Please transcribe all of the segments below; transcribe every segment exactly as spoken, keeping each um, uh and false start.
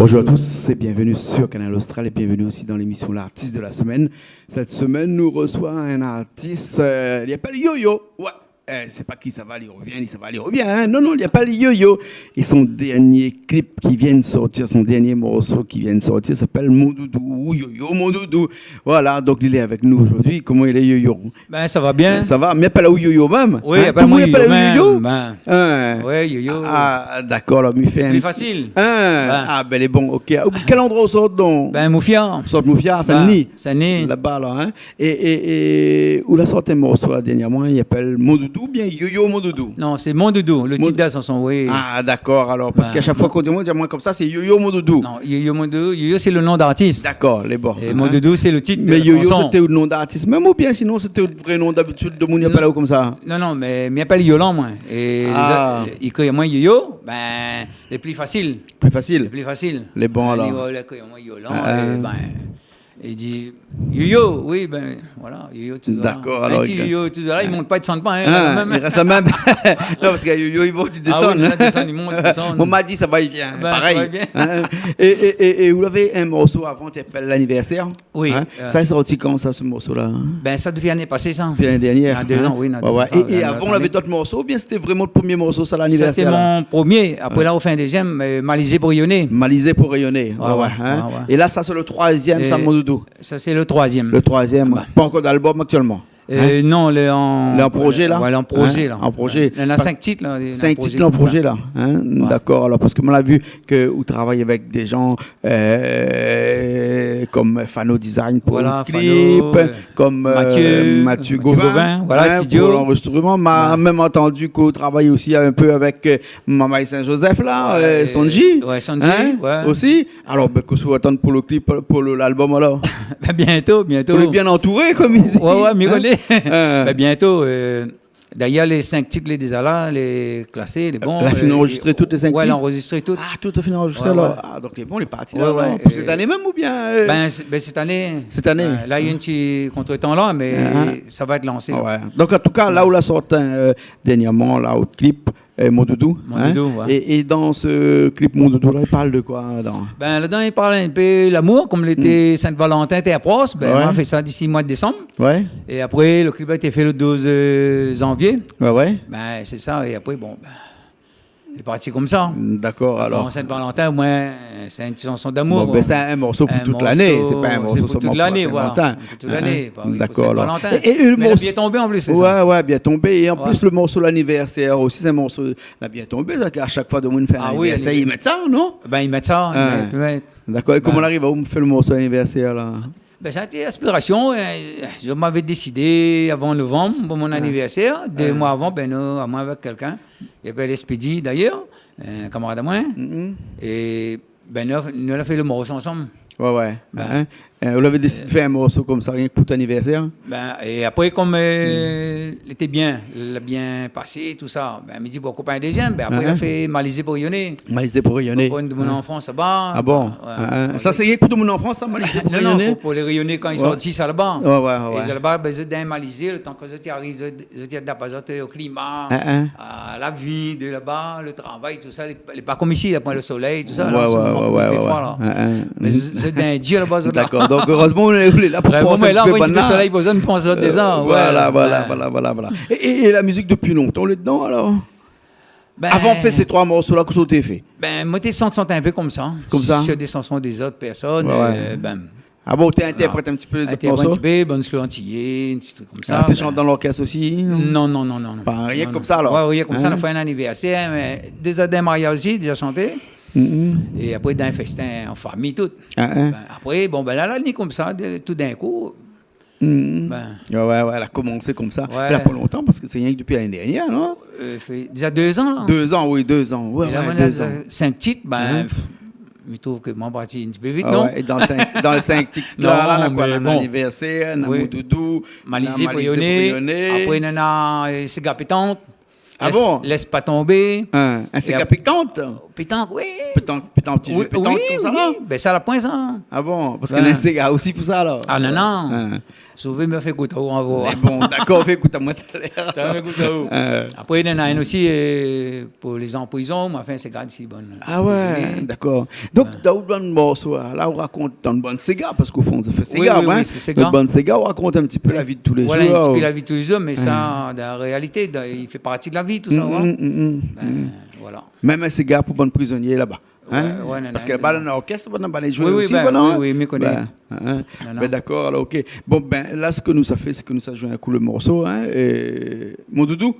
Bonjour à tous et bienvenue sur Kanal Austral et bienvenue aussi dans l'émission L'artiste de la semaine. Cette semaine, nou resoi in artis, euh, li apèl Yoyo. Ouais. Eh, sé pa ki sava, li revien, li sava, li revien, hein. Non, non, li apèl Yoyo. É son dernié clip ki vien sortir, son dernié morso ki vien sortir, i apèl Mon Doudou, ou Yoyo Mon Doudou. Voilà, donk li lé avèk nou zordi. Koman i lé, Yoyo ? Ben, sa va bien. Sa va, mé apèl aou Yoyo mèm. Oui, hein, apèl amoin Yoyo mèm, ben. Hein. Ouais, Yoyo. Ah, dakor, alor, mi fé in... Pli fasil. Hein. Ben. Ah, ben, lé bon, ok. Kèl androi ou sort donk ? Ben, Moufia. Ou sort Moufia, Saint-Denis. Ben, Saint-Denis. Laba la, hein. É, é, é ou la sort in morso la dernièrman, i apèl Mon Doudou oubien Yoyo Mon Doudou ? Non, sé Mon Doudou, le tit de la shanson, oui. Ah, dakor, alor, parske a shak foi k'ou di amoin, di amoin konmsa, sé Yoyo Mon Doudou. Non, Yoyo Mon Doudou, Yoyo, sé le nom d'artis. Dakor, lé bon. É Mon Doudou, sé le tit de la shanson. Mé Yoyo, sété out nom d'artis mèm oubien sinon sété out vré nom d'abitid, demoun i apèl aou konmsa ? Non, non, mé mi apèl Yolan, moin. É lé zot i kri amoin Yoyo, ben, lé pli fasil. Pli fasil. Lé pli fasil. Lé bon, alor. Ni, ouais, lé kri amoin Yolan, é ben, i di, Yoyo, oui, ben, voilà, Yoyo, toujour la. Dakor, alor, in ti Yoyo, toujour la, i mont pa, i désann pa, hein, la mèm. I rès la mèm. Non, parske Yoyo, i mont, i désann, hein. Ah oui, la, i désann, i mont, i désann. Mon mari i di, sa va, i vien, hein, parèy. Ben, sa va, i vien. Hein. É, é, é, é ou lavé in morso avan, té apèl L'anniversaire. Oui, hein. Sa la sorti kan, sa, se morso-la, hein ? Ben, sa, dopi lané pasé, sa. Dopi lané dernièr, hein ? Na dé zan, oui, na dé zan, ouais. É, é avan, ou lavé dot morso, oubien sété vréman le premié morso, sa, L'anniversaire, la ? Sa, sété mon premié. Apré, la, ou fé in dézièm, euh, Malisé pou réyoné. Malisé pou réyoné. Ouais, ouais, hein. É la, sa, sé le troizièm, sa, Mon Doudou. Sa, sé le troizièm. Le troizièm. Ah ben. Pa ankor d'albom aktièlman. Euh, non, lé an projé, la. Ouais, lé an projé, la. An projé. Néna sink tit, la. Sink tit an projé, la. Hein ? Ouais. Dakor, alor, parske moin la vi ke ou travay avèk dé zan, euh, konm Fano Design pou le clip, konm, euh, Mathieu Gauvin, voilà, studio. Pou l'anrozistroman. Ma mèm antandi ke ou travay osi in pé avèk, euh, Mamay Saint-Joseph, la, euh, Sanji. Ouais, Sanji, osi. Alor, ben, kosa ou atann pou le clip, pou le, l'albom, alor ? Ben, bientôt, bientôt. Pou lé bien antouré, konm i di. Ouais, ouais, mi koné. Hein ? Ben, bientôt, euh, d'ayèr, lé sink tit lé déza la, lé klasé, lé bon. La fine anrozistré tout lé sink tit ? Ouais, la anrozistré tout. Ah, tout la fine anrozistré, alor. Ouais, ouais. Ah, donk lé bon, lé parti la, alor. Ouais, ouais. Pou sèt ané mèm oubien, euh ? Ben, sé, ben, sèt ané. Sèt ané. Ouais, la, néna in ti kontretan la, mé sa va èt lansé, la. Ouais. Donk, an tou ka, la ou la sort, euh, dernièrman, la, out clip, euh, Mon Doudou, hein ? Mon Doudou, ouais. É, é dan se clip Mon Doudou la, i parl de koi ladan ? Ben, ladan, i parl in pé lamour, konm lété Saint-Valentin té apros, ben, moin la fé sa disi moi de désanm. Ouais. É apré, le clip la été fé le douz, euh, zanvié. Ouais, ouais. Ben, sé sa, é apré, bon, ben, lé parti konmsa. Dakor, alor. Bon, Saint-Valentin, moin, sé in ti shanson d'amour, koi. Bon, ben, sé in morso pou tout lané, sé pa in morso solman pou la Saint-Valentin. Sé pou tout lané, voilà. Pou tout lané, pou Saint-Valentin. Hein, hein. Dakor, alor. Mé la bien tonbé an plis, sé sa. Ouais, ouais, bien tonbé. É an plis, le morso L'anniversaire osi, sé in morso la bien tonbé, sa, ke a shak foi demoun i fé in anivèrsèr, i mèt sa, non ? Ah oui, ben, i mèt sa, i mèt, ouais. Dakor. É koman ou la ariv aou fé le morso L'anniversaire, la ? Ben, sa té inspirasion, euh, mi lavé désidé avan novanm, pou mon anivèrsèr, dé moi avan, ben, nou, amoin avèk kèlkin, i apèl Expédit, d'ayèr, in kamarad amoin. É ben, nou, nou la fé le morso ansanm. Ouais, ouais. Ben. Hein ? Euh, ou lavé désidé fé in morso konmsa, rienk pou out anivèrsèr ? Ben, é apré, konm, euh, lété bien, la bien pasé, tousa, ben, mi di, bon, koup in dézièm, ben, apré, la fé Malisé pou réyoné. Malisé pou réyoné. Donk, nou, mon anfans laba. Ah bon ? Ouais. Hein, hein. Sa, sé rienk pou tout moun an Frans, sa, Malisé pou réyoné ? Non, non, pou, pou lé Réyoné, kan i sort sa laba. Ouais, ouais, ouais. É laba, ben, zot dan Malisé, le tan ke zot i ariv, zot, zot i adap azot o klima, a la vi de laba, le travay, tousa, lé, lé pa konm isi, la, poin le solèy, tousa, la, an se moman, i fé fré, la. Hein, hein. Mé zot, zot dan Dié laba, zot la. Dakor, donk, erèzman, ou lé, ou lé la pou pran in ti pé bann la. Vrèman, la, in ti pé solèy, pou zot, pran zot déza, ouais. Voilà, voilà, voilà, voilà. É, é, é la mizik, dopi lontan ou lé dedan, alor ? Ben, avan fé sé troi morso la, kosa ou té fé ? Ben, moin té shant, shant in pé konmsa. Konmsa ? Sur dé shanson dé zot pèrsone, ouais, ouais, euh, ben, ah bon, ou té intèrprèt in ti pé lé zot morso ? Intèrprèt in ti pé, Bann Slo Antiyé, in ti trik konmsa, ben. Ah, ou té shant dan lorkès osi, non ? Non, non, non, non, non. Pa rienk konmsa, alor ? Ouais, rienk konmsa, la fé in anivèrsèr, mé déza dan mariaz osi, déza shanté. É apré, dan festin an fami, tout. Ah, hein. Ben, apré, bon, ben, la, la ni konmsa, de, tout d'in kou, Hmm. Ben. Ouais, ouais, ouais, la komansé konmsa. Ouais. Mé la pa lontan, parske sé rienk dopi lané dèrnièr, non ? Euh, fé déza dé zan, la. Dé zan, oui, dé zan. Ouais, ouais, dé zan. É la, moin néna sink tit, ben, pff, mi trouv ke moin la parti in ti pé vit, non ? Ah ouais, é dan sink, dan sink tit la, la, na koi, la, na Anivèrsèr, na Mon Doudou, na Malisé pou réyoné. Apré, néna, euh, séga pétank. Ah bon ? Lès pa tonbé. Hein, in séga pétank ? Pétank, oui. Pétank, pétank, ti pétank, oui, konmsa, oui. Ben, sa la poin, sa. Ah bon ? Parske néna in séga osi pou sa, alor. Ah, non, non. Hein. Si ou vé, mi fé ékout aou, anvoy. Mé bon, dakor, fé ékout amoin talèr. Talèr, mi fé ékout aou. Euh. Apré, néna inn osi, euh, pou lé zan prizon, ma fé in séga si bann prizonié. Ah ouais, dakor. Donk, dan out bann morso la, la, ou rakont dan bann séga, parske o fon, sa fé séga, oui, oui, sé séga. Dan bann séga, ou rakont in ti pé la vi de tou lé zour. Voilà, in ti pé la vi de tou lé zour, mé sa, dan la réalité, dan, i fé parti de la vi, tousa, hein. Mm, mm, mm, mm. Ben, voilà. Mèm in séga pou bann prizonié laba. Hein ? Ouais, ouais, non, non. Parske laba, non, non, lorkès, bann, bann i zoué osi, ben, non ? Oui, oui, mi koné. Ben, hein, hein. Non, non. Ben, dakor, alor, OK. Bon, ben, la, sak nou sa fé, sé ke nou sa zoué in kou le morso, hein, é Mon Doudou.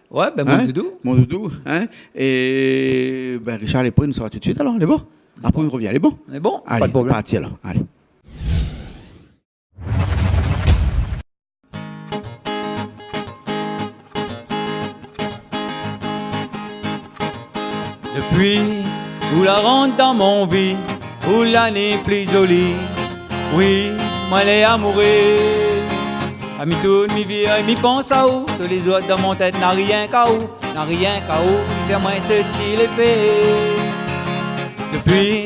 Ouais, ben, Mon Doudou. Hein ? Mon Doudou, hein. É, ben, Richard lé pré, nou sava tout suit, alor, lé bon ? Apré, nou rovien, lé bon ? Lé bon, pa de problèm. Alé, parti, alor. Alé. Dopi ou la rant dan mon vi, ou la ni pli zoli. Oui, moin lé amouré. A mi tourn, mi vir, mi pans aou. Tou lé zour dan mon tèt, na rienk aou, na rienk aou. Fé amoin se ti léfé. Dopi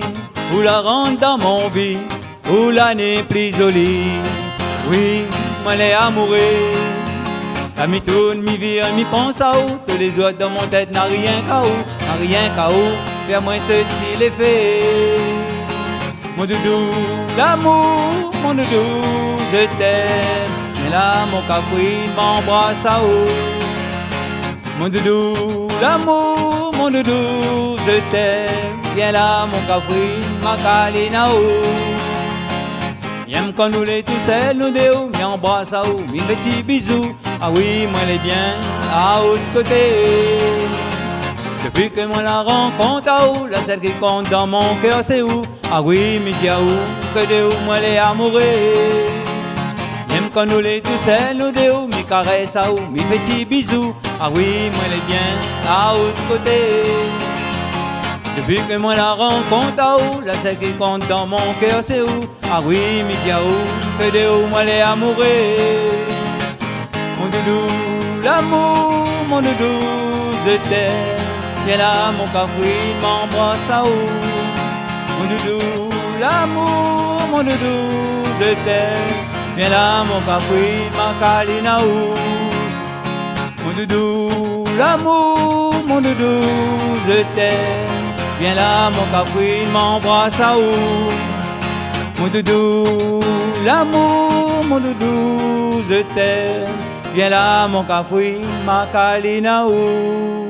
ou la rant dan mon vi, ou la ni pli zoli. Oui, moin lé amouré. A mi tourn, mi vir, mi pans aou. Tou lé zour dan mon tèt, na rienk aou, na rienk aou. Fé amoin se ti léfé. Mon doudou, lamour, mon doudou, je t'aime. Vien la, mon kafrine, m'anbras aou. Mon doudou, lamour, mon doudou, je t'aime. Vien la, mon kafrine, ma kalin aou. Yèm kan nou lé tousèl, nou dé, ou, mi anbras aou, mi fé ti bizou. Ah oui, moin lé bien, a out koté. Dopi ke moin la rankont aou, la sèl ki kont dan mon kèr, sé ou. Ah oui, mi di aou ke de ou moin lé amouré. Mèm kan nou lé tousèl, nou dé, ou, mi karès aou, mi fé ti bizou. Ah oui, moin lé bien a out koté. Dopi ke moin la rankont aou, la sèl ki kont dan mon kèr, sé ou. Ah oui, mi di aou ke de ou moin lé amouré. Mon doudou, lamour, mon doudou, je t'aime. Vien la, mon kafrine, m'anbras aou. Mon doudou, lamour, mon doudou, je t'aime. Vien la, mon kafrine, ma kalin aou. Mon doudou, lamour, mon doudou, je t'aime. Vien la, mon kafrine, m'anbras aou. Mon doudou, lamour, mon doudou, je t'aime. Vien la, mon kafrine, ma kalin aou.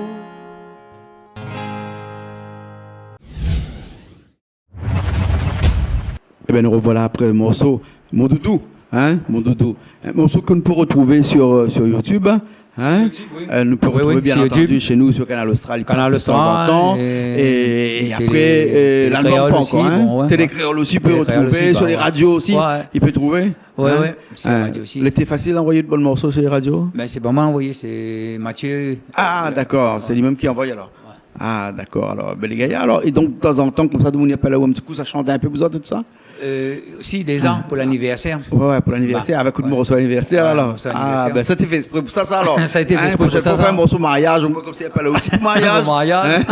Ében, nou rovoila apré le morso Mon Doudou, hein, Mon Doudou. In morso ke nou pé rotrouv sur, euh, sur YouTube, hein. Sur YouTube, oui. Euh, nou pé rotrouv, bien antandu, shé nou, sur Kanal Austral, i pas de tan an tan. Kanal Austral é, é apré, Télé, euh, Télé Kréol osi, bon, ouais. Télé Kréol osi, i pé rotrouv, sur lé radio osi, i pé trouvé. Ouais, ouais, sur radio osi. Lété fasil anvoy out bann morso sur lé radio ? Ben, sé pa moin la anvoyé, sé Mathieu. Ah, dakor, sé li mèm ki anvoy alor. Ouais. Ah, dakor. Alor, ben, lé gayar, alor, é donk, de tan an tan, konmsa, demoun i apèl aou in ti kou, sa shant in pé pou zot, tousa ? Euh, si, déza, pou lanivèrsèr. Ouais, ouais, pou lanivèrsèr, avèk out morso anivèrsèr, alor. Morso anivèrsèr. Ah, ben, sa té fé ésprè pou sa, sa, alor. Sa té fé ésprè pou sa, sa. Hein, proshèn foi, in morso mariaz, ou konmsa i apèl aou osi pou mariaz. Pou mariaz. Hein ?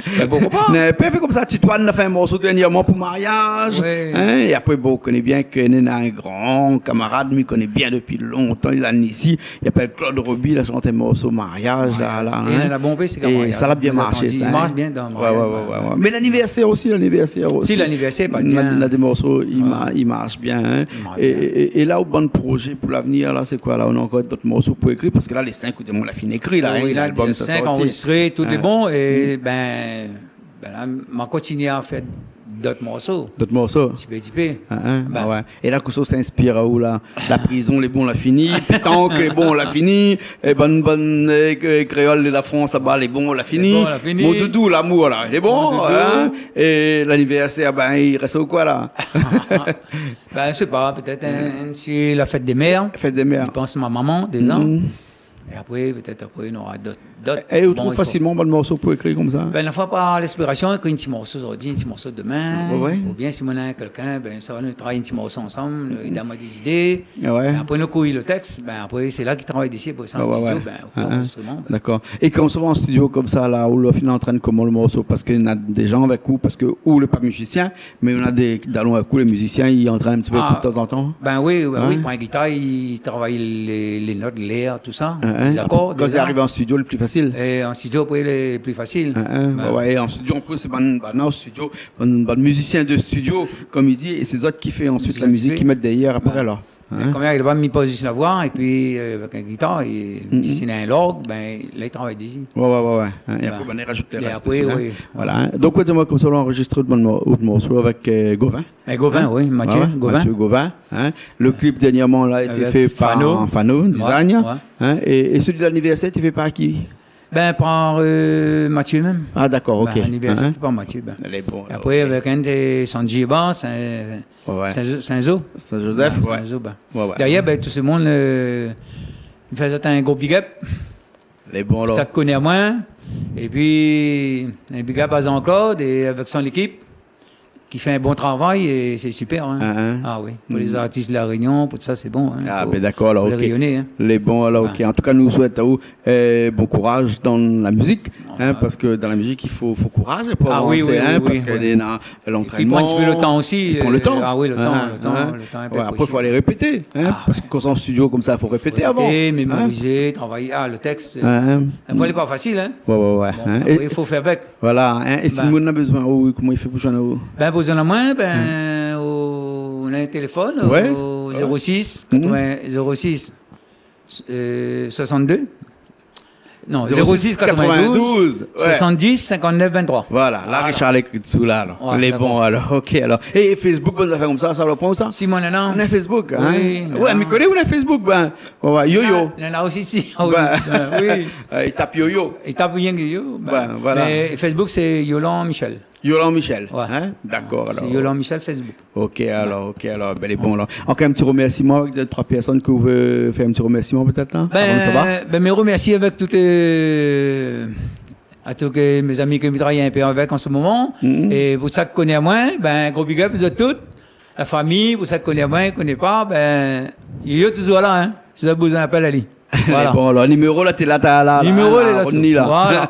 Ben, poukoi pa ? Mé in pé fé konmsa, Titoine la fé in morso dèrnièrman pou mariaz. Ouais. Hein ? É apré, bon, ou koné bien ke néna in gran kamarad, mi koné bien dopi lontan, li la ni isi. I apèl Claude Roby, la shant in morso mariaz, la, la, hein. É la bonpé, sé kamarad. É sa la bien marshé, sa, hein. I marsh bien dan mariaz, ouais. Ouais, ouais, ouais. Mé lanivèrsèr osi, lanivèrsèr osi. Si, lanivèrsèr, pa bien. Néna, néna dé morso, i ma-, i marsh bien, hein. I marsh bien. É, é, é la, out bann projé pou lavenir, la, sé koi, la ? Ou néna ankor dot morso pou ékri, parske la, lé sink, ou di amoin, la fini ékri, la, hein, lalbom sa sorti. Lé sink anrozistré, tout lé bon, é ben, Ben la, ma kontinié a fé dot morso. Dot morso. Ti pé, ti pé. Hein, hein, ben. Ah ouais. É la, kosa ou sa inspir aou la ? La prizon, lé bon, la fini. Pétank, lé bon, la fini. É bann, bann, euh, k-, kréol de la Frans laba, lé bon, la fini. Lé bon, la fini. Mon doudou, lamour la, lé bon, hein ? Mon doudou. É lanivèrsèr, ben, i rès aou koi la ? Ben, mi sé pa, pétèt in, in, si la fèt dé mèr. Fèt dé mèr. Mi pans ma momon, déza. Mhm. É apré, pétèt apré, nora dot, dot. É ou trouv fasilman bann morso pou ékri konmsa ? Bin, défoi, par linspirasion, ékri in ti morso zordi, in ti morso domin. Oué, oué. Oubien si moin néna kèlkin, bin, sa va, nou travay in ti morso ansanm, li donn amoin dé zidé. Oué. É apré, nou kouy lo tèks. Bin, apré, sé la ki travay dési, apré sa, an studio, bin, ou fé lanrézistrman, bin. Dakor. É kan ou sava an studio konmsa, la, ou la fine antrèn koman lo morso ? Parske néna dé zan avèk ou, parske ou lé pa mizisien, mé néna dé dalon avèk ou, lé mizisien, i antrèn in ti pé tazantan. Bin oui, bin oui, i pran in gitar, i travay lé, lé not, lèr, tousa, lé zakor, déza. Kan i ariv an studio, lé pli fasil. É an studio, apré, lé pli fasil. Bin. Oué, oué, é an studio, an plis, sé bann, bann, an studio, bann, bann mizisien de studio, konm i di, é sé zot ki fé ansuit la mizik, ki mèt dèrièr apré, alor. Bin, konm i lé pa, mi poz zis la voi, épi, eu, avèk in gitar, é si néna in lorg, bin, la, i travay dési. Oué, oué, oué, oué. É apré, bin, i razout lé rès dési, oui. Voilà, in. Donk, ou di amoin konmsa, ou la anrozistr out bann mor-, out morso avèk, eu, Gauvin. Mé Gauvin, oui, Mathieu Gauvin. Mathieu Gauvin, in. Lo klip dèrnièrman la été fé par Fano. Fano Design, in. É, é sèl lanivèrsèr été fé par ki ? Bin, par, eu, Mathieu mèm. A, dakor, ok. Bin, lanivèrsèr, sété par Mathieu, bin. Lé bon, alor, apré, avèk in dé Sanjiba, Sin-, Sin-Jo-, Sin-Jo. Sin-Jozèf, oué. Sin-Jo, bin. Oué, oué. Dayèr, bin, tout se moun, eu, mi fé azot in gro big up. Lé bon, alor. Sak i koné amoin. Épi, in big up à Jean-Claude é avèk son lékip. Ki fé in bon travay é sé super, in. A oui. Pou lé zartis de La Rényon, pou tousa, sé bon, in, pou, pou lé rényoné, in. Lé bon, alor, ok. An tou ka, nou souèt aou, eu, bon kouraz dan la mizik, in, parske dan la mizik, i fo, fo kouraz pou avansé, in, parske néna lantrènman. Épi pran in ti pé lo tan osi, eu, a oui, lo tan, lo tan, lo tan, in. Oué, apré, fo alé répété, in, parske kan sé an studio konmsa, fo répété avan, in. Fo répété, mémorizé, travay, a, lo tèks, eu, défoi, lé pa fasil, in. Oué, oué, oué. Bon, apré, i fo fé avèk. Voilà, in, é si moun na bezoin, ou, koman i fé pou zoinn aou ? Bin, pou zoinn amoin, bin, ou, ou na in téléfone, oué, o zéro sis, katrovin, zéro sis, eu, soixante-deux. Non, zéro sis katrovin-douz, oué, soixante-dix cinquante-neuf vingt-trois. Voilà, la, Richard la ékri dsou la, alor. Oué, dakor. Lé bon, alor, ok, alor. É, é Facebook, bann zafèr konmsa, sa va pran sa ? Si, moin néna. Ou na Facebook, in ? Oui, oué, néna. Mi koné ou na Facebook, bin. Oué, oué, Yoyo. Néna, néna osi, si. A oui, bin oui. Eu, i tap Yoyo. I tap rienk Yoyo, bin. Bin, voilà. Mé Facebook, sé Yolan Michel. Yolan Michel, in ? Oué. Dakor, alor. Sé Yolan Michel Facebook. Ok, alor, ok, alor. Bin, lé bon, alor. Ankor in ti romèrsiman avèk dé, troi pèrsone ke ou vé fé in ti romèrsiman, pétèt, la, avan de sava ? Bin, mi romèrsi avèk tout, eu, a tout, eu, mé zami ke mi travay in pé avèk an se moman. É pou sak i koné amoin, bin, gro big up, zot tout. La fami, pou sak i koné amoin, i koné pa, bin, Yoyo touzour la, in. Si zot bezoin, apèl ali. Voilà. Lé bon, alor, niméro la, té la, ta la, la, niméro la, la, la, la, dsou. Voilà.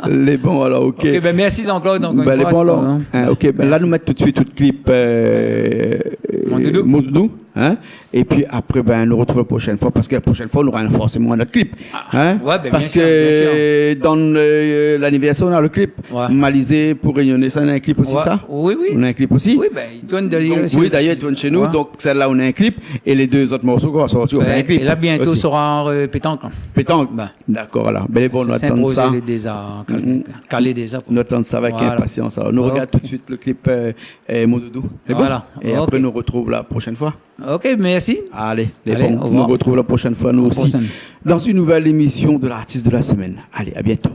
Lé bon, alor, ok. Ok, bin, mèrsi Jean-Claude, ankor in foi, lé bon, alor. In, ok, bin, la, nou mèt tout suit out klip, eu, Mon Doudou. Mon Doudou, in. Épi apré, bin, nou artrouv la proshèn foi, parske la proshèn foi, nou nora forséman in ot klip, in. A. Oué, bin, biensir, biensir. Parske dan, eu, lanivèrsèr, ou na lo klip. Oué. Malizé pou rényoné, sa, ou na in klip osi, sa ? Oui, oui. Ou na in klip osi ? Oui, bin, i tourn dayèr, oui, dayèr, i tourn shé nou. Oué. Donk, sèl-la, ou na in klip. É lé dé zot morso k'i sava sortir, ou fé in klip osi. É la, bientô, sora, eu, Pétank. Pétank. Bin. Dakor, alor. Bin, lé bon, nou atann sa. Sé in prozé déza, kalé, kalé déza, koi. Nou atann sa avèk inpasians, alor. Voilà. Nou rogard tout suit lo klip, eu, eu, Mon Doudou. Lé bon ? Voilà. É apré, nou artrouv la proshèn foi. Ok, mèrsi. Alé, lé bon. Alé, o revoir. Nou artrouv la proshèn foi, nou osi. A la proshèn. Dan in nouvèl émision de L'artiste de la semaine. Alé, a bientô.